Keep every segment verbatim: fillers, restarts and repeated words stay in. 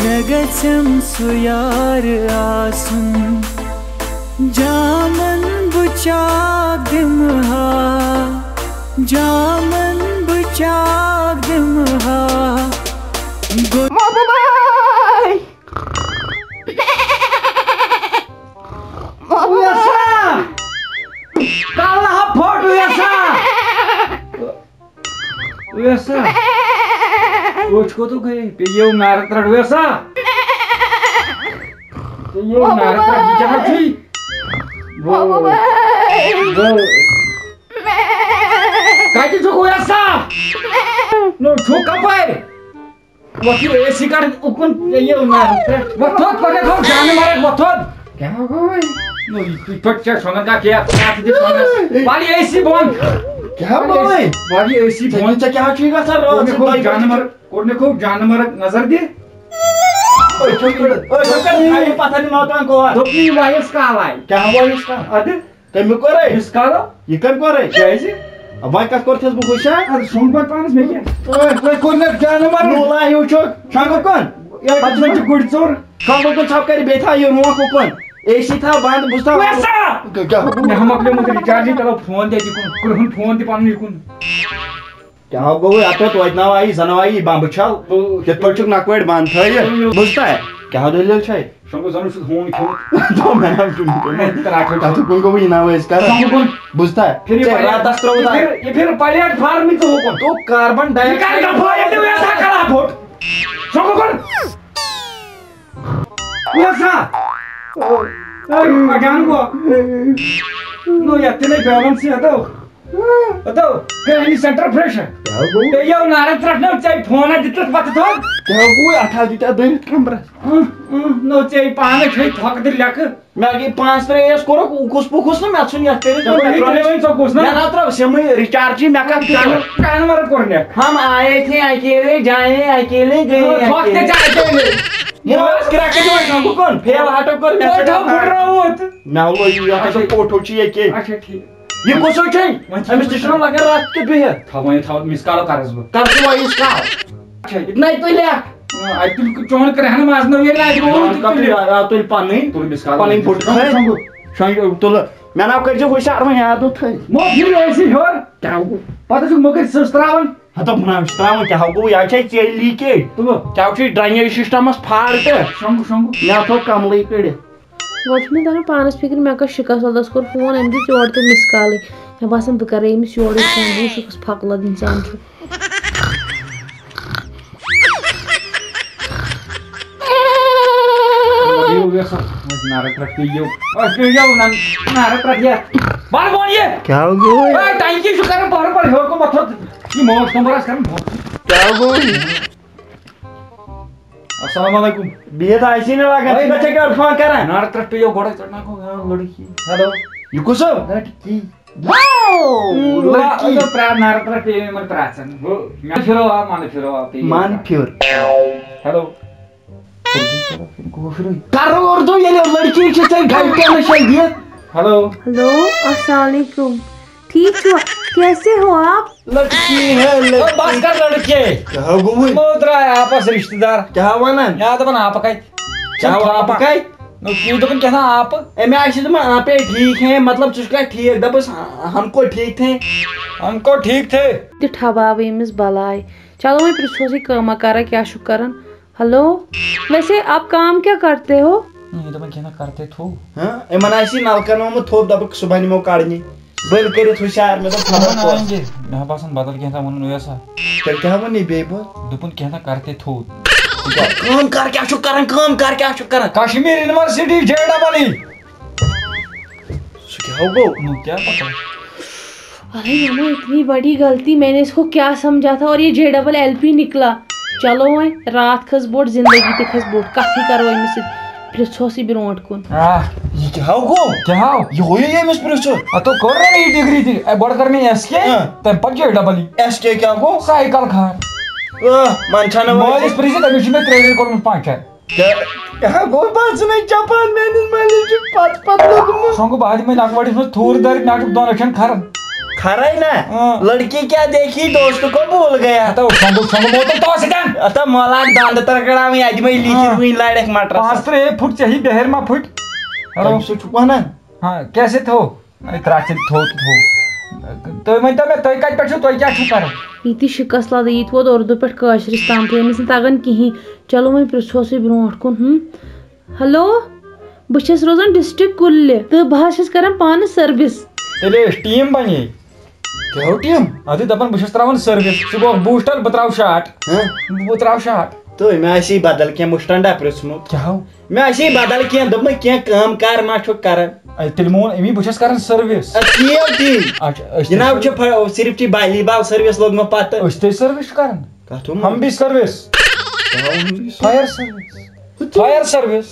مےٚ گژھٮ۪م سُہ یار آسُن، جامن بہٕ چاک دِمہٕ ہا، جامن بہٕ چاک دِمہٕ ہا۔ گو- محبوبہ! محبوبہ! ویسا! کالہ پھوٹ ویسا! ویسا! أچھ کوٚتُکھ گٔیے؟ پیٚیو نارٕ ترٛٹھ ویسا! پیٚیو نارٕ ترٛٹھ، یہِ کیٛاہ چھُے؟ گوٚو۔ گوٚو۔ کَتہِ چھُکھ ویسا؟ نو، چھُکھ کَپٲرۍ؟ وۄتھ یہِ اے سی کَڑ اُکُن، یہِ نہ۔ وۄتھ تھوٚد، پَتہٕ تھوٚد جانہٕ مَرگ، وۄتھ تھوٚد۔ کیٛاہ گوٚو وۄنۍ؟ نو، یہِ تُہۍ پٲٹھۍ چھا شۄنٛگان کانٛہہ کیٛاہ؟ کَتھ دِ شۄنٛگَس؟ وَل یہِ اے سی بۄن۔ کیٛاہ گوٚو وۄنۍ؟ وَل یہِ اے سی بۄن۔ ژےٚ کیٛاہ چھُے گژھان رٲژ کوٚر مےٚ سٕنٛدِ کھوٚو دۄیہِ بجہِ؟ جانہٕ مَرگ، کوٚر مےٚ کھوٚو جانہٕ مَرگ، نظر دِ۔ أچھو کٔڑِتھ، أچھو کٔڑِتھ، یہِ پَتھَر نِمو تام کور۔ دوٚپُن یہِ وایِس کال آیہِ۔ کیٛاہ وایِس کال؟ اَدٕ؟ کٔمۍ کوٚرے؟ مِس کالو۔ یہِ کٔمۍ کوٚرے؟ کیٛازِ؟ وۄنۍ کَتھ کوٚر تھَس بہٕ ہوشیار؟ اَدٕ شۄنٛگ پَتہٕ پانَس مےٚ کیٛاہ؟ أے، أے کوٚر مےٚ جانہٕ مَرُن۔ نوٗلا ہیوٗ چھُکھ۔ شۄنٛگُکھ کُن۔ یہِ پَتہٕ زَن چھُ گُرۍ ژوٚر۔ شۄنٛگُکھ کُن ژھۄپہٕ کٔرِتھ بیٚیہِ تھاو یہِ رونٛق اُکُن۔ اے سی تھاو بنٛد، بہٕ چھُس تھاوان۔ ویسا! کیٛاہ؟ مےٚ ہا مۄکلیومُت رِچارجٕے، چلو فون تہِ اَتہِ یُکُن۔ کرٛہُن فون تہِ پَنُن یُکُن۔ کیٛاہ گوٚوُے؟ اَتھ پٮ۪ٹھ توتہِ ناو آیی، زَنہٕ آیی بمبہٕ چھَل۔ کِتھ پٲٹھۍ چھُکھ نَکوٲڑۍ بنٛد تھٲیِتھ؟ بوٗزتھا؟ کیٛاہ دٔلیٖل چھے؟ شۄنٛگُو زَنہٕ چھُس ہوٗن کھیوٚمُت۔ دوٚپ مےٚ ناو چھُنہٕ کھیوٚمُت۔ ہے، ترٛٹھ چھُ۔ تَتھ کُن گوٚوُے ناو أسۍ کَران۔ شۄنٛگُو کُن۔ بوٗزتھا؟ پھِر یہِ ژےٚ پَلیٹ، راتَس ترٛووُتھ یہِ اَتھ۔ پھِر، یہِ پھِر پَلیٹ فارمٕے ژٕ ہوکُن۔ تو کاربن ڈاے یہِ کَر آکسایڈ۔ دَفعہ ییٚلہِ تہِ ویسا کَران پھوٚٹ؟ شۄنٛگُو کُن۔ ویسا۔ اے، اجان گوٚو۔ نو، یَتھ تہِ نَے بیلَنسٕے ہَتو۔ ہتو، کہنی سینٹر فریش۔ کیٛاہ گوٚو؟ تُہۍ یِیِو نارن ترٛٹھ نہٕ، ژےٚ فون ہا دیُتُتھ پتہٕ تھوٚد۔ کیٛاہ گوٚو؟ اَتھ ہا دیُت اَتھ دٲرِتھ کمرس۔ اۭں، اۭں، نو ژےٚ پانہٕ چھے تھۄکہٕ تہٕ لیٚکہٕ۔ مےٚ گٔے پانٛژھ ترٛےٚ یس کوٚرُکھ، کُس پوٚکُس نہٕ، مےٚ ژھُن یَتھ کٔرِتھ، ژےٚ گوٚو مےٚ یہِ ترٛٲو، ترٛٲوٕنۍ ژوٚکُس نہ؟ مےٚ نہ ترٛٲو سِمٕے، رِچارجٕے، مےٚ کَتھ کانہہ، کانہہ نمبر کوٚر مےٚ۔ ہم آئے تھے اکیلے، جائیں اکیلے، گئے تھۄکھ تہِ اکیلے۔ ژےٚ اکیلے۔ یہِ اوس کرٛٮ۪کہٕ دِوان شۄنٛگُن۔ فیل ہٹو کوٚر مےٚ۔ پٲٹھۍ ہا پھُٹرووُتھ۔ مےٚ لوٚگ یہِ، یہِ ہسا اچھا۔ فوٹو چھُ ییٚکے۔ اچھا، ٹھیٖک۔ یہِ کُس ہیوٗ چھے؟ وۄنۍ چھُ أمِس تہِ چھُنہ لگان راتھ کیُتھ بِہِتھ۔ تھاو وۄنۍ، تھاو، مِس کالو کرس بہٕ۔ کر ژٕ وۄنۍ یہِ کال؟ اچھا۔ یہِ نَے تُلہِ اکھ۔ آ، اَتہِ تُلہِ چون کرٛہن منٛز نہٕ ییٚلہِ اَتہِ گوٚو، تہِ تُلہِ۔ آ، تُلہِ پنٕنۍ۔ تُل مِس کال۔ پنٕنۍ فوٹو۔ شۄنٛگُ، شۄنٛگُ۔ شۄنٛگُ، تُلہٕ۔ مےٚ ناو کٔرۍزِ ہوشیار وۄنۍ یاد تھٲے۔ مو پھِر ٲسی ہیوٚر۔ کیٛاہ گوٚو؟ پتہٕ چھُکھ مٔکٕرۍ سٕژ ترٛاوان۔ ہتو بناو چھِ ترٛاوان، کیٛاہ گوٚو؟ یا چھے ژےٚ لیٖکیج۔ تُلہٕ۔ کیٛاہ چھُے ڈرٛینیج سسٹمس فالٹ؟ شۄنٛگُ، شۄنٛگُ۔ مےٚ تھوٚو کملٕے کٔڑِتھ۔ گۄڈٕ چھُ مےٚ تران پانس فکر، مےٚ کۄس شِکاس وۄلدس کوٚر فون، أمۍ دیُت یورٕ تہِ مِس کالٕے۔ مےٚ باسان، بہٕ کرے أمِس یورے فون، بہٕ وٕچھٕ، یہِ کُس پھکہٕ لد انسان چھُ۔ یِیِو، یِیِو سا، نارٕ پٮ۪ٹھ تُہۍ یِیِو۔ أسۍ تُہۍ یِیِو، نہ، نارٕ پٮ۪ٹھ یہِ۔ بَر بۄن یہِ۔ کیٛاہ گوٚو؟ اے، ٹنکی چھُ کران بَر بَر ہیوٚر کُن مَتھُر۔ یہِ موج کمبر آسہِ کران بۄن۔ کیٛاہ گوٚو؟ السلام علیکم۔ بِہِتھ آسی نہٕ لگان، ژٕ کتھ چھکھ یورٕ فون کران؟ نارٕ ترٛٹھ پیٚیو گۄڈے، ژٹناوکھ ہا لڑکی۔ ہیلو۔ یہِ کُس ہو؟ لڑکی۔ واو، لڑکی۔ لڑکی۔ پرٛار نارٕ ترٛٹھ پیٚیو یِمن پرٛاژن۔ ہُہ، مےٚ پھِرو آو، من پھِرو آو، پیٚیو من پرٛار۔ پھیُر۔ ہیلو۔ کر اردو ییٚلہِ لڑکی چھِ ژےٚ گرِکٮ۪ن نِش دِتھ۔ ہیلو۔ ہیلو، السلام علیکم۔ ٹھیک چھُوا؟ کیسے ہو آپ؟ لڑکی ہے، لڑکی۔ او، بس کر لڑکے۔ کیٛاہ گوٚوُے؟ یِمو درٛاے آپس رشتہٕ دار۔ کیٛاہ ونان؟ یا دپان آپہٕ کتہِ؟ کیٛاہ چھِ آپہٕ تھاپہٕ۔ کتہِ؟ نو، تی دوٚپُن کیٛاہ تام آپہٕ۔ أمۍ آسہِ دوٚپمُت، آپے ٹھیک ہے، مطلب، ژٕ چھُکھ ٹھیک، دپُس، ہم کو ٹھیک تھے۔ ہم کو ٹھیک تھے۔ تہِ ٹھباوٕ أمِس بلاے۔ چلو وۄنۍ پرٛژھوسٕے کٲمہ کرا کیٛاہ چھُکھ کران۔ ہیلو، ویسے آپ کام کیا کرتے ہو؟ یہِ دَپان کینٛہہ نہ کرتے تھو۔ ہاں، یِمن آسہِ یہِ نلکن آمُت تھوٚپ، دَپُکھ صُبحن یِمو کڑنہِ۔ بٔلۍ کٔرِتھ ہُشار، مےٚ دوٚپ خبر یِمن کۄس۔ آیندٕ، مےٚ باسان بدل کینٛہہ تام ووٚنُن اویسا۔ تیٚلہِ کیٛاہ ووٚن یہِ بیٚیہِ پوٚت؟ دوٚپُن کینٛہہ نہ کرتے تھو۔ کٲم کر، کیٛاہ چھُکھ کران، کٲم کر، کیٛاہ چھُکھ کران؟ Kashmir university J double E. سُہ کیٛاہ گوٚو؟ نو کیٛاہ پتہ؟ ارے ماما، اتنی بڑی غلطی، میں نے اس کو کیا سمجھا تھا اور یہ جے ڈبل ایل پی نکلا۔ چلو وۄنۍ، راتھ کھٔژ بوٚڑ، زندگی تہِ کھسہِ بوٚڑ، کتھٕے کرو أمِس سۭتۍ، پرژھوسٕے برونٛٹھ کُن۔ آہ، یہِ کیٛاہ ہو گوٚو؟ کیٛاہ ہو؟ یِہوٚے ییٚمِس پرژھُن۔ اتھ کٔر نہ یہِ ڈگری تہِ، اے، گۄڈٕ کٔر مےٚ ایس کے، ہاں۔ تمہِ پتہٕ جے ڈبل ای۔ ایس کے کیٛاہ گوٚو؟ سایکل خان۔ آہ، من چھَنہٕ وۄنۍ۔ مٲلِس پرژھ زِ، تٔمِس چھُ مےٚ credit کوٚرمُت پانٛژھ شیٚتھ۔ کیٛاہ، کیٛاہ گوٚو؟ بہٕ ہسا نَے چَپان، میٛٲنِس مٲلِس چھُ پَتہٕ پَتہٕ لوٚگمُت۔ شۄنٛگُو بہٕ ہا دِمَے نَکوَٹِس منٛز تھوٗر دٲرِتھ، مےٚ ہا چھُکھ دۄن أچھَن کھَران۔ کھرے نا۔ ہاں۔ لڑکی کیا دیکھی، دوست کو بھول گیا۔ ہتا شۄنٛگُل شۄنٛگُل ووتُم تو سۭتۍ۔ ہتا مۄلان دنٛد ترکڑاوٕنۍ، اَتہِ مے لیٖکھِتھ ہاں۔ وٕنۍ لڑکھ مٹرس۔ پانٛژھ ترٛےٚ فُٹ ژےٚ ہی بہر ما پھُٹۍ۔ تٔمۍ سۭتۍ چھُکھ وَنان۔ ہاں، کیسے تھو؟ اے، ترٛٹھ تہِ تھو تہٕ تھو۔ تُہۍ ؤنۍتو مےٚ، تُہۍ کَتہِ پٮ۪ٹھ چھِو؟ تُہۍ کیٛاہ چھِو کَران؟ یہِ تہِ شِکَس لَدٕ، یہِ تہِ ووت اُردو پٮ۪ٹھ کٲشرِس تام تہٕ أمِس نہٕ تَگان کِہیٖنۍ۔ چلو وۄنۍ پرٛژھوسٕے برٛونٛٹھ کُن۔ ہُم۔ ہیلو، بہٕ چھَس روزان ڈسٹرکٹ کُلہِ تہٕ بہٕ حظ چھَس کران پانہٕ سٔروِس۔ تیٚلے أسۍ ٹیٖم بنے۔ کیٛاہ ہو ٹیٖم؟ اَدٕ دَپان بہٕ چھُس ترٛاوان سٔروِس، ژٕ گوٚو بوٗسٹر، بہٕ ترٛاوٕ شاٹ۔ ہہ؟ بہٕ ترٛاوٕ شاٹ۔ تہٕ مےٚ آسہِ یہِ بدل کینٛہہ مُشٹنڈا پرٛژھمُت۔ کیٛاہ ہو؟ مےٚ آسہِ یہِ بدل کینٛہہ، دوٚپمَے کینٛہہ کٲم کار ما چھُکھ کران؟ اَدٕ تیٚلہِ مون أمی بہٕ چھُس کران سٔروِس۔ اَدٕ تی یو ٹیٖم۔ اچھا، أسۍ تہِ جناب چھِ چھِ فا-، صرف چھِ والی بال سٔروِس لوٚگمُت پَتہٕ۔ أسۍ تہِ سٔروِس چھِ کران۔ کَتھ ہُم؟ ہم بھی سروس۔ کیٛاہ ہُم بھی service? Fire service. Fire service.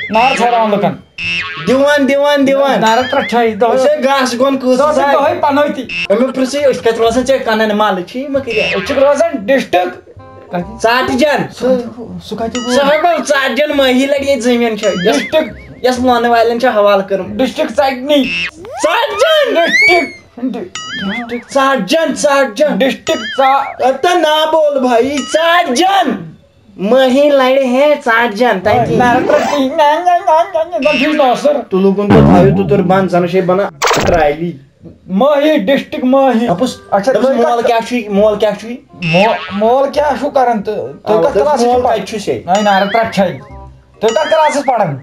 نار ژھوراوان لُکن۔ دِوان، دِوان، دِوان۔ نارٕ ترٛٹھ چھے دۄہے۔ أسۍ ہے گاسہٕ گۄن کۭژ دۄہے، ساے۔ دۄہے پنٲوتی۔ أمۍ پرٛژھٕے، أسۍ کَتہِ روزان ژےٚ کَنن مَلہٕ چھی مہٕ کٔرِو۔ أسۍ چھِ روزان ڈسٹرکٹ۔ کَتہِ؟ ژاٹہٕ جان۔ سُہ کَتہِ گوٚو؟ سُہ کَتہِ گوٚو؟ سُہ ہا گوٚو ژاٹہٕ جان مٲہی لَڑِ ییٚتہِ زٔمیٖن چھِ۔ یۄس، ڈسٹرکٹ۔ یۄس لونہٕ والٮ۪ن چھِ حوالہٕ کٔرمٕژ۔ ڈسٹرکٹ ژاٹنی۔ ژاٹہٕ جان۔ ڈسٹرکٹ۔ ڈسٹرکٹ ژاٹہٕ جان، ژاٹہٕ جان۔ ڈسٹرکٹ ژا-، اَتھ نہ بول بھائی، ژاٹہٕ جان۔ مٲہی لڑِ ہے ژاٹہٕ جان تَتی۔ نہ، نہ، نہ، نہ، نہ، نہ، نہ، نہ، نہ، نہ۔ تُلُکُن تہٕ تھٲیِو تُتُر بنٛد، زَنہٕ چھے بنان ٹرالی۔ مٲہی، ڈسٹرکٹ مٲہی۔ دَپُس، اچھا، دَپُس، تُہۍ مول کَتھ، کیٛاہ چھُے، مول کیٛاہ چھُے؟ مو-، مول کیٛاہ چھُو کران تہٕ تُہۍ آ، کَتھ دَپُس، کلاسَس چھِو مول پَران؟ کَتہِ چھُ سے؟ نہ، نہ، رَٹھ چھے۔ تُہۍ کَتھ کلاسَس پَران؟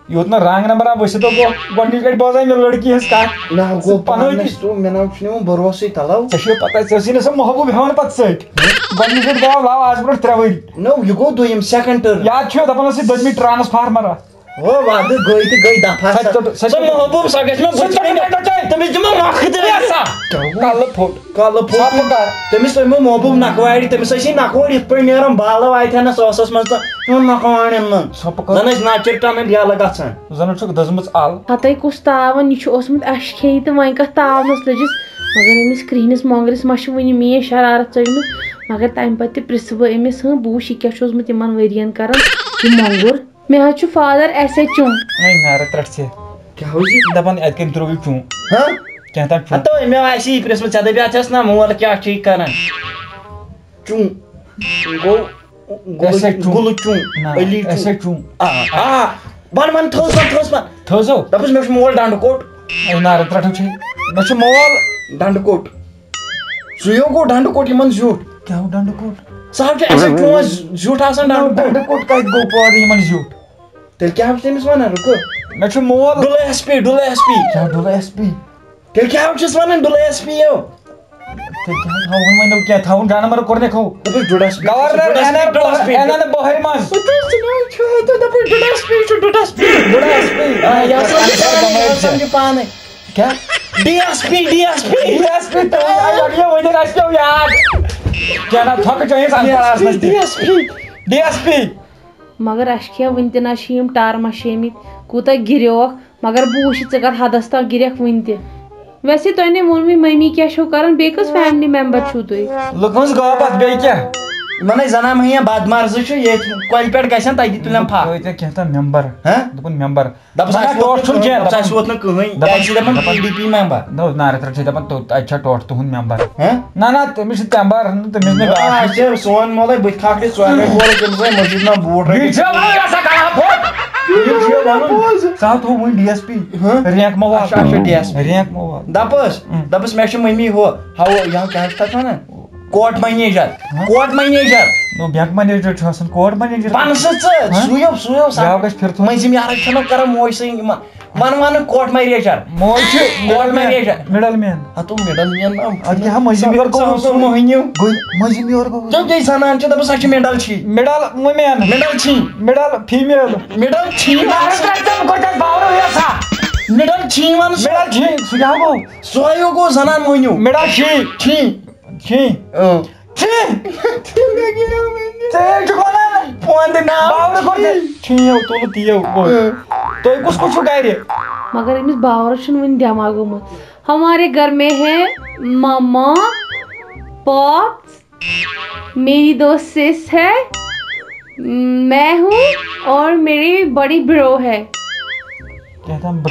یوٗت نہٕ رنگ نمبر آو ؤسِتھ، گوٚو گۄڈٕنِچ لٹہِ بوزے مےٚ لڑکی ہٕنٛز کتھ۔ نہ، گوٚو سُہ پنٲوۍ پانس تہِ۔ تہٕ مےٚ نہ چھُ نہٕ یِوان بھروسٕے تلو۔ ژےٚ چھُے پتہ، ژےٚ ٲسی نہٕ سۄ محبوب ہٮ۪وان پتہٕ سۭتۍ۔ گۄڈٕنِچ لٹہِ گوٚو لاو آز برونٛٹھ ترٛےٚ ؤری۔ نو، یہِ گوٚو دوٚیِم، second term۔ یاد چھُ، دپان ٲسٕے دوٚیمہِ transformer۔ او وادٕ گٔے تہٕ گٔے دفعہ سۄ سا۔ تہِ ٹوٚٹ-، سۄ تہِ سۄ ٹوٚٹ-، محبوب سۄ گژھِ مےٚ سۄ تہِ وٕچھِنۍ۔ ٹوٚٹ-، تٔمِس دِمو مۄکھٕ تہِ۔ کیٛاہ سا؟ کلہٕ پھوٚٹ۔ کلہٕ پھوٚٹ۔ ژھۄپہٕ کر۔ تٔمِس تٔمۍ محبوب نکھوارِ، تٔمِس ٲسی نکھوڑ یِتھ پٲٹھۍ نیران بالہٕ واتہِ ہا نہ ساسس منٛز تہٕ تِمن نکھوارٮ۪ن منٛز۔ ژھۄپہٕ کر۔ زن ٲسۍ نچر ٹنہٕ بیلہٕ گژھان۔ زن چھُکھ دٔزمٕژ ال۔ ہتے کُس تاون، یہِ چھُ اوسمُت اَشہِ کھیٚیہِ تہٕ وۄنۍ کتھ تاونس لٔجِس۔ مگر أمِس کرٛہنِس مۄنٛگرِس ما چھِ وُنہِ میٛٲنۍ شرارت ژٔجمٕژ؟ مگر تمہِ پتہٕ تہِ پرٛژھٕ بہٕ أمِس، ہٕنٛہ، بہٕ وٕچھِ یہِ کیٛاہ چھُ اوسمُت یِمن ؤرین کران، یہِ مۄنٛگُر۔ مےٚ حظ چھُ father ایس اے چُنٛگ۔ اے نارٕ ترٛٹھ ژےٚ۔ کیٛاہ حظ یہِ؟ دپان اتہِ کٔمۍ ترٛوو یہِ چُنٛگ؟ ہاں؟ کینٛہہ تام چھُ۔ ہتو، مےٚ آسی یہِ پرٛژھمُت، ژےٚ دَپیٛاتھَس نا مول کیٛاہ چھُے کران؟ چُم۔ گوٚو، گوٚو ایسے چُم۔ گُلہٕ چُم، نہ، علی چُم۔ ایسے چُم۔ آ، آ۔ وَن، وَن، تھٲوٕس وَن، تھٲوٕس وَن۔ تھٲوزو۔ دَپُس، مےٚ چھُ مول ڈَنڈٕ کوٚٹ۔ اے نارٕ ترٛٹھو چھُے۔ مےٚ چھُ مول۔ ڈَنڈٕ کوٚٹ۔ سُے ہیوٗ گوٚو ڈَنڈٕ کوٚٹ یِمَن زیُٹھ۔ کیٛاہ ہو ڈَنڈٕ کوٚٹ؟ ژٕ ہاو چھُ اَسہِ چون زیُٹھ آسان ڈَنڈٕ کوٚٹ۔ ڈَنڈٕ کوٚٹ کَتہِ گوٚو پٲدٕ یِمَن زیُٹھ؟ تیٚلہِ کیٛاہ چھُ تٔمِس وَنان؟ رُکو۔ مےٚ چھُ مول۔ ڈُلہٕ ایس پی، ڈُلہٕ ایس پی۔ کیٛاہ ڈُلہٕ ایس پی؟ تیٚلہِ کیٛاہ چھُس وَنان ڈُلہٕ ایس پی یو؟ تیٚلہِ کیٛاہ تھاوُن وۄنۍ نوٚو کینٛہہ تھاوُن، ڈانہٕ مَرٕ کوٚر مےٚ کھو۔ دَپُس ڈُلہٕ ایس پی، گورنر ڈُلہٕ ایس پی، اٮ۪نَن، ڈُلہٕ ایس پی۔ اٮ۪نَن بۄہرِ منٛز۔ دَپُس ڈُلہٕ ایس پی چھُ، ڈُلہٕ ایس پی۔ ڈُلہٕ ایس پی۔ آ، یہِ ہسا چھُ پانَے، یہِ ہسا چھُ پانَے۔ کیٛاہ؟ D S P, D S P. D S P, تُہۍ آیہِ لَگیو وۄنۍ اَسہِ پیوٚو یاد۔ کیٛاہ نہ تھۄکہٕ چٲنِس اَنپَڑ آسنَس تہِ۔ D S P. D S P. مگر اَسہِ کھیٚیہِ وُنہِ تہِ نہ چھِ یِم ٹر مَشیمٕتۍ، کوٗتاہ گِریوکھ، مگر بہٕ وٕچھِ ژٕ کَتھ حدس تام گِریکھ وُنہِ تہِ۔ ویسے تۄہہِ نے ووٚنمُے مٔمی کیٛاہ چھو کران، بیٚیہِ کٔژ family member چھِو تُہۍ؟ لُکہٕ ہٕنٛز غٲبت، بیٚیہِ کیٛاہ؟ یِمن ہے زنان مٔہنِیَن بدمرضی چھُ، ییٚتہِ کۄلہِ پٮ۪ٹھ گژھن تَتہِ تُلن پھَکھ۔ کۭتیٛاہ کینٛہہ تام مٮ۪مبر۔ ہہ؟ دوٚپُن مٮ۪مبر۔ دَپُس، نہ، اَسہِ ووت ٹوٹھ نہٕ چھُنہٕ کٕہٕنۍ، کینٛہہ، دَپُس، اَسہِ ووت نہٕ کٕہٕنۍ، دَپان، یہِ آسہِ دَپان دَپان، پی ڈی پی مٮ۪مبر۔ نہ، نارٕ ترٛٹھ چھِ دَپان، تو-، اَتہِ چھا ٹوٹھ تُہُنٛد مٮ۪مبر؟ ہہ؟ نہ، نہ، تٔمِس چھِ تَمہِ بار، تٔمِس نہٕ آ، بیٛاکھ۔ اَسہِ چھِ سون مولے بٕتھِ کھاکھ چھِ ژورِ رٮ۪تھِ وولہٕ تٔمِس وۄنۍ مٔشیٖد منٛز بوٗٹ رٔٹِتھ۔ یہِ چھِ وَنان، یہِ چھِ وَنان۔ ژٕ ہاو تھوٚو وۄنۍ ڈی ایس پی۔ ہہ؟ رینک مہ وال۔ اچھا، اچھا، ڈی ایس پی۔ رینک مہ وال۔ دَپُس، اۭں۔ دَپُس، مےٚ چھِ مٔمی ہُہ، ہاو، یہِ ہاو کیٛاہ چھِ تَتھ وَنان؟ کوٹ منیجر۔ ہہ؟ کوٹ منیجر۔ نو، بینک منیجر چھُ آسان، کوٹ منیجر۔ پانہٕ سُہ ژٕ، ہہ؟ سُے ہیو، سُے ہیو سا۔ بیٛاکھ گژھِ پھِرتھٕے۔ مٔنٛزِم یارَس چھَنہٕ کران موج سۭتۍ یِمَن۔ One one coat manager. موج چھِ کوٹ منیجر۔ Middle man. ہَتو مِڈل مین نا۔ اَدٕ کیٛاہ ہا مٔنٛزِم یور گوٚو؟ سُہ مٔہنیوٗ۔ گوٚو مٔنٛزِم یور گوٚو۔ تِم گٔے زَنان چھِ دَپان سۄ چھِ مِڈل چھی۔ Middle woman. مِڈل چھی۔ Middle female. مِڈل چھی وَن سُہ۔ مِڈل چھی وَن سُہ۔ مِڈل چھی، سُہ کیٛاہ گوٚو؟ سُہ ہیو گوٚو زَنان مٔہنیوٗ۔ مِڈل چھی۔ چھی۔ چھی۔ اۭں۔ چھی۔ ژےٚ چھُکھ وَنان۔ پونٛدٕ ناو باورٕ کوٚر ژےٚ۔ چھی۔ چھی یو، تُلہٕ تیو۔ اۭں۔ تُہۍ کُس کُس چھُو گَرِ؟ مگر أمِس باورَس چھُنہٕ وٕنہِ دٮ۪ماغ گوٚمُت۔ ہمارے گھر میں ہے ماما، پاپ، میری دو سِس ہے، میں ہوں اور میری بڑی برو ہے۔ کیٛاہ تام بر۔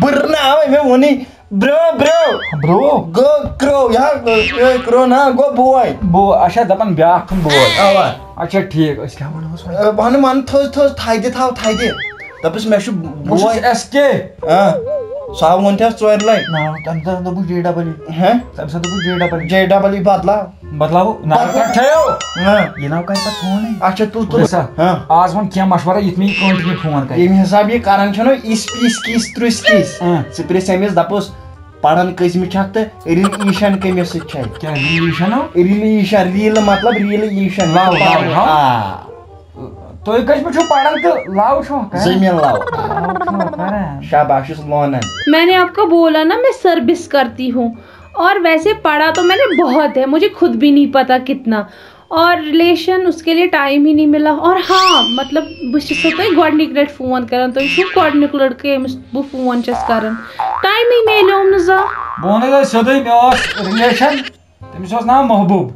بر نہ آو، مےٚ ووٚنُے۔ برو، برو۔ برو؟ گو، کرو، یا، اے، کرو نا، گو بوے۔ بو، اچھا، دپان بیاکھ کُن بوے۔ اوا۔ اچھا، ٹھیک، أسۍ کیٛاہ وَنو وۄنۍ؟ اے، وَن، وَن، تھٔز، تھٔز، تھَے دِ، تھاو، تھَے دِ۔ دَپُس، مےٚ چھُ بہٕ چھُس بوے۔ ایس کے۔ آ، سُہ ہا ووٚن تہِ اَسہِ ژورِ لَٹہِ۔ نہ، تَمہِ ساتہٕ دوٚپُکھ جے ڈبل ای۔ ہہ؟ تَمہِ ساتہٕ دوٚپُکھ J double E. J double E بدلاو۔ بدلاوو؟ نہ، بدلاو۔ پٮ۪ٹھ تھٲیِو۔ ہہ۔ یہِ ناو کَرِ پَتہٕ فونٕے۔ اچھا، تُل، تُل۔ وٕچھ سا، ہہ۔ آز وَن کینٛہہ مشورہ، یُتھ مےٚ یہِ continue فون کَرِ۔ ییٚمہِ حساب یہِ کَران چھُنہ، اِس پیٖس کِس ترُس کِس۔ ہہ۔ ژٕ پرٛژھ أمِس، دَپُس، پران کٔژمہِ چھکھ تہٕ relation کٔمِس سۭتۍ چھے؟ کیٛاہ relation ہو؟ Relation، ریٖلہٕ مطلب relation۔ Love، love، ہاں۔ آ۔ تُہۍ کٔژمہِ چھِو پران تہٕ love چھِو کران؟ زٔمیٖن love۔ Love چھِو کران۔ شاباش، یُس لونان۔ मैंने आपको बोला ना, मैं सर्विस करती हूँ। और वैसे पढ़ा तो मैंने बहुत है, मुझे खुद भी नहीं पता कितना। और रिलेशन, उसके लिए टाइम ही नहीं मिला। और हाँ, मतलब, بہٕ چھَسو تۄہہِ گۄڈٕنِکۍ لَٹہِ فون کران، تُہۍ چھِو گۄڈٕنیُک لٔڑکہٕ ییٚمِس بہٕ فون چھَس کران، ٹایمٕے میلیوم نہٕ زانٛہہ۔ بہٕ وَنو تۄہہِ سیوٚدُے، مےٚ اوس relation، تٔمِس اوس ناو محبوب۔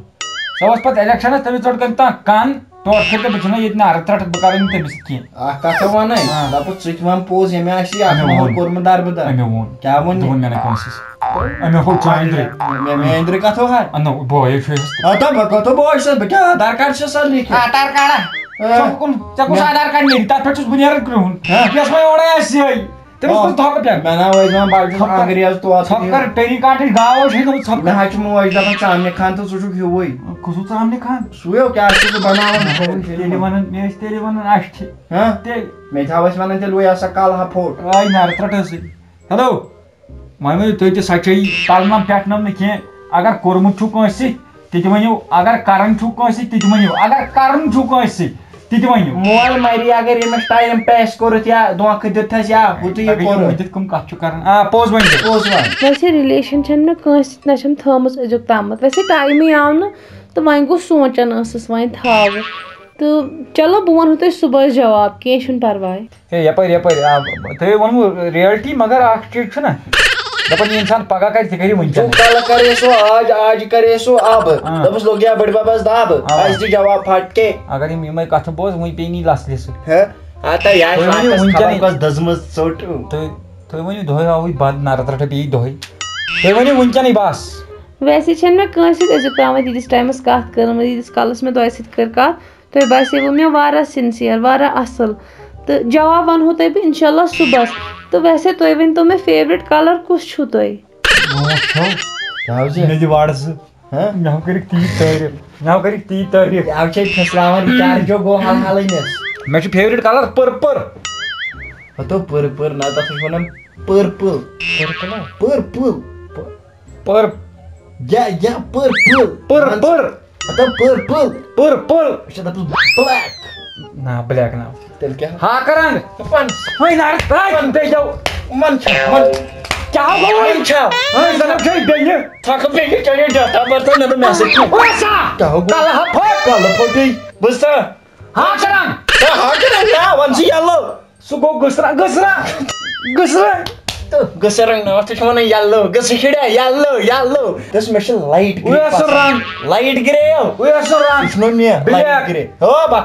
سۄ ٲس پَتہٕ الیکشنَس، تٔمِس ژٔٹ کٔمۍ تام کَن، تورٕ کھٔتۍ تہٕ بہٕ چھُس نہٕ ییٚتہِ نہٕ اَرٕ ترٛٹھ، بہٕ کَرٕ نہٕ تٔمِس سۭتۍ کینٛہہ۔ اکھ کتھ ونے، آ۔ دپُس ژٕ تہِ ون پوٚز، ییٚمہِ آسہِ یہِ اکھ أمۍ محل ووٚن۔ کوٚرمُت دربٕدر۔ أمۍ ووٚن۔ کیٛاہ ووٚن؟ دوٚپُن مےٚ نہٕ کٲنٛسہِ۔ أمۍ ہو چانہِ درٕے۔ مےٚ، مےٚ، میٛانہِ درٕے کتھ ہو ہا؟ آ، نو، بہٕ ہے چھُس۔ آ، تہٕ بہٕ کتھ ہو بہٕ چھُس، بہٕ کیٛاہ آدھار کارڈ چھُس سا لیکھِتھ؟ آدھار کارڈا؟ آ۔ ژٕ کُن، ژےٚ کُس مےٚ آدھار کارڈ نیرِ؟ تتھ پٮ۪ٹھ چھُس بہٕ نیران کرٛہُن۔ ہا؟ یۄس وۄنۍ اورے آسہِ یِہے۔ تٔمِس آ۔ کُس تھۄکہٕ پٮ۪ٹھ؟ مےٚ نا ٲسۍ وَنان بہٕ چھُس تھۄکہٕ پٮ۪ٹھ۔ انگریز توتہِ تھۄکہٕ یہِ۔ پٮ۪ٹھ، ٹیری کاٹٕچ گاو چھے گٔمٕژ تھۄکہٕ مےٚ پٮ۪ٹھ۔ حظ چھُ موج دپان ژامنہِ خان تہٕ ژٕ چھُکھ ہیوٗے۔ کُس اوس ژامنہِ خان؟ سُے ہو، کیٛاہ چھُکھ ژٕ بناوان؟ مےٚ ٲسۍ تیٚلہِ ونان، مےٚ ٲسۍ تیٚلہِ ونان اَسہِ چھِ۔ ہا؟ تیٚلہِ۔ مےٚ تہِ ہا ٲسۍ ونان تیٚلہِ وۄنۍ ہسا کالہٕ ہا پھوٚٹ۔ آے نارٕ ترٛٹھ ٲسٕے۔ ہیلو۔ وۄنۍ ؤنِو تُہۍ تہِ سچٲیی، پرنم پٮ۪ٹھ نم نہٕ کینٛہہ۔ اگر کوٚرمُت چھُو کٲنٛسہِ سۭتۍ، تہِ تہِ ؤنِو۔ اگر کران چھُو کٲنٛسہِ سۭتۍ، تہِ تہِ ؤنِو۔ اگر کران چھُو کٲنٛسہِ سۭتۍ، تہِ تہِ ؤنِو۔ مول مری اگر ییٚمِس ٹایم پیس کوٚرُتھ یا دھوکہٕ دیُتتھس یا ہُہ تہٕ یہِ تۄہہِ کوٚرُتھ۔ ؤنِتھ کٕم کتھ چھُ کران؟ آ، پوٚز ؤنِو۔ پوٚز وَن۔ ویسے ریلیشن چھَنہٕ مےٚ کٲنٛسہِ سۭتۍ نہ چھَم تھٲومٕژ أزیُک تامَتھ۔ ویسے ٹایمٕے آو نہٕ تہٕ وۄنۍ گوٚو سونٛچان ٲسٕس وۄنۍ تھاوٕ۔ تہٕ چلو بہٕ وَنہو تۄہہِ صُبحَس جواب، کینٛہہ چھُنہٕ پَرواے۔ ہے، یپٲرۍ، یپٲرۍ، آ، تۄہہِ ووٚنوٕ reality، مگر اکھ چیٖز چھُنہ، دَپان یہِ اِنسان پگاہ کرِ، تہِ کرِ وٕنکیٚن۔ جو کل کرے سو آج، آج کرے سو اب۔ ہاں۔ دَپُس لوٚگ یا بٔڈۍ بَبَس دَب، ہاں۔ اَسہِ دِ جواب پھٹ کے۔ اگر یِم یِمے کَتھٕ بوز، وۄنۍ پیٚیہِ نہٕ یہِ لَژھ لِسہٕ۔ ہے، ہا، تہٕ یہِ آسہِ تُہۍ ؤنِو راتَس وٕنکیٚنٕے۔ خبر کۄس دٔزمٕژ ژوٚٹ۔ تُہۍ، تُہۍ ؤنِو دۄہے آوٕے بَد نَرٕ ترٛٹھ بیٚیہِ دۄہے۔ تُہۍ ؤنِو وٕنکیٚنٕے بَس۔ ویسے چھَنہٕ مےٚ کٲنٛسہِ سۭتۍ أزیُک تامَتھ ییٖتِس ٹایمَس کَتھ کٔرمٕژ، ییٖتِس کالَس مےٚ تۄہہِ سۭتۍ کٔر کَتھ۔ تُہۍ باسیوٕ مےٚ واریاہ sincere، واریاہ اَصٕل۔ تہٕ جواب وَنہو تۄہہِ بہٕ اِنشاء اللہ صُبحَس۔ تہٕ ویسے تُہۍ ؤنۍتو مےٚ favourite colour کُس چھُو تۄہہِ؟ برونٛٹھ چھَو۔ کیٛاہ حظ یہِ؟ مےٚ دِ وَٹسہٕ۔ ہہ؟ مےٚ ہو کٔرِکھ تیٖتۍ تعٲریٖف۔ مےٚ ہو کٔرِکھ تیٖتۍ تعٲریٖف۔ یہِ حظ چھے پھِسراوان، recharge گوٚو حل حلٕے مےٚ۔ مےٚ چھُ favourite colour purple۔ ہتو purple، نہ تَتھ چھِ وَنان purple۔ Purple ہا؟ Purple۔ پر۔ یا، یا، purple۔ پر، پر۔ مطلب purple۔ Purple۔ أسۍ چھِ دَپان black۔ نہ، black نہ۔ تیٚلہِ کیٛاہ؟ ہاکہٕ رنٛگ۔ پن۔ وۄنۍ نار۔ ہے، بیٚیہِ دو۔ من چھا، من۔ کیٛاہ گوٚو وۄنۍ؟ من چھا؟ ہے، زنم چھے بیٚیہِ۔ تھکہٕ بیٚیہِ چیٚیہِ ڈاٹا برتن، مےٚ دوٚپ مےٚ سۭتۍ۔ وۄسا۔ کیٛاہ گوٚو؟ کلہٕ ہا پھٹ۔ کلہٕ پھٹٕے۔ بوٗزتھا؟ ہاکہٕ رنٛگ۔ ہے، ہاکہٕ رنٛگ نا، وَن ژٕ yellow۔ سُہ گوٚو گٔسرا، گٔسرا، گٔسرا۔ تہٕ گٔسرا رنٛگ نہ، اَتھ چھِ وَنان yellow، گٔسہٕ شُریا، yellow، yellow۔ دوٚپُس، مےٚ چھِ light grey وۄنۍ ٲس سُہ پسنٛد۔ رنٛگ۔ Light grey۔ وۄنۍ ٲس سُہ رنٛگ۔ یہِ چھُنہ مےٚ، black۔ Light grey۔ ہو، بہٕ،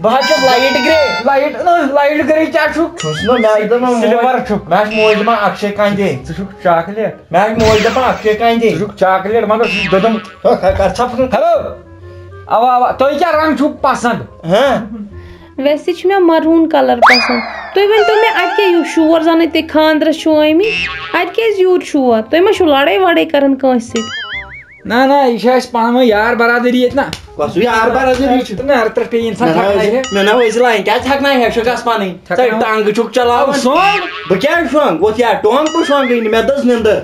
بہٕ حظ چھُس light grey۔ Light، نہ، light grey کیٛاہ چھُ؟ چھُس نہٕ، مےٚ آسہِ دَپان موج، silver چھُ۔ مےٚ آسہِ موج دَپان، اکھ شے کانٛہہ دے۔ ژٕ چھُکھ chocolate۔ مےٚ آسہِ موج دَپان، اکھ شے کانٛہہ دے۔ ژٕ چھُکھ chocolate، مگر سُہ چھُ دٔدُم۔ ہو، کر ژھۄپہٕ۔ Hello۔ اوا، اوا، تۄہہِ کیٛاہ رنٛگ چھُو پسنٛد؟ ہاں۔ ویسے چھُ مےٚ maroon colour پسنٛد۔ تُہۍ ؤنۍ تو مےٚ، اَتہِ کیٛاہ یوٗت شور، زَن تُہۍ خانٛدرَس چھِو آمٕتۍ؟ اَتہِ کیٛازِ یوٗت شور؟ تُہۍ ما چھِو لڑٲے وڑٲے کران کٲنٛسہِ سۭتۍ؟ نہ، نہ، یہِ چھِ اَسہِ پانہٕ ؤنۍ یار برادٔری ییٚتہِ نا۔ کۄس یہِ یار برادٔری چھِ؟ نہ، نہ، ترٛٹھ پیٚیہِ اِنسان مےٚ نہ تھکھ ٲسۍ، لگہِ۔ مےٚ نہ ٲسۍ لایِن، کیٛازِ تھکھ نہ ہٮ۪کھ چھُکھ گژھ پَنٕنۍ؟ تھکھ ژٕ نہ۔ ٹنٛگ چھُکھ چلاوان۔ شۄنٛگ؟ بہٕ کیٛازِ شۄنٛگ؟ وۄتھ یا ٹونٛگ بہٕ شۄنٛگٕے نہٕ، مےٚ دٔز نِندٕر۔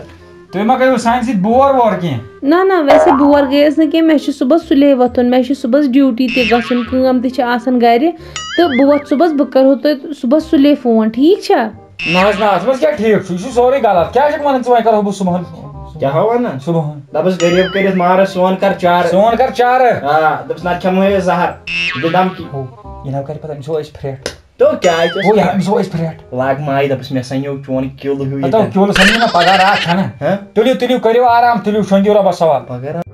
تُہۍ ما کٔرِو سانہِ سۭتۍ بور وور کینٛہہ؟ نہ، نہ، ویسے بور گٔیَس نہٕ کینٛہہ، مےٚ چھُ صُبحَس سُلے وۄتھُن، مےٚ چھُ صُبحَس ڈیوٹی تہِ گژھُن، کٲم تہِ چھِ آسان گَرِ، تہٕ بہٕ وۄتھٕ صُبحَس، بہٕ کَرہو تۄہہِ صُبحَس سُلے فون، ٹھیٖک چھا؟ نہ حظ، نہ، اَتھ منٛز کیٛاہ ٹھیٖک چھُ؟ یہِ چھُ سورُے غلط۔ کیٛاہ چھُکھ وَنان ژٕ وۄنۍ کَرہو بہٕ صُبحَن؟ کیٛاہ ہا وَنان؟ صُبحَن۔ دَپُس غریٖب کٔرِتھ مارَس سون کَر چارٕ۔ سون کَر چارٕ۔ آ، دَپُس نَتہٕ کھٮ۪مہو أسۍ زَہر۔ دِ دَمکی۔ ہو، یہِ نہ کَرِ پَتہٕ أمِس ہو أسۍ پھرٛٹھ۔ تو کیٛاہ چھُس او یار، أمِس ہو أسۍ پھرٛٹھ۔ لاگ ماے دَپُس مےٚ سَنیو چون کِل ہیوٗ ہتو ییٚتٮ۪ن۔ کِل سَنیو نہ پگاہ راتھ چھَنہ۔ ہہ؟ تُلِو، تُلِو، کٔرِو آرام، تُلِو، شۄنٛگِو رۄبَس حوال۔ پگاہ راتھ؟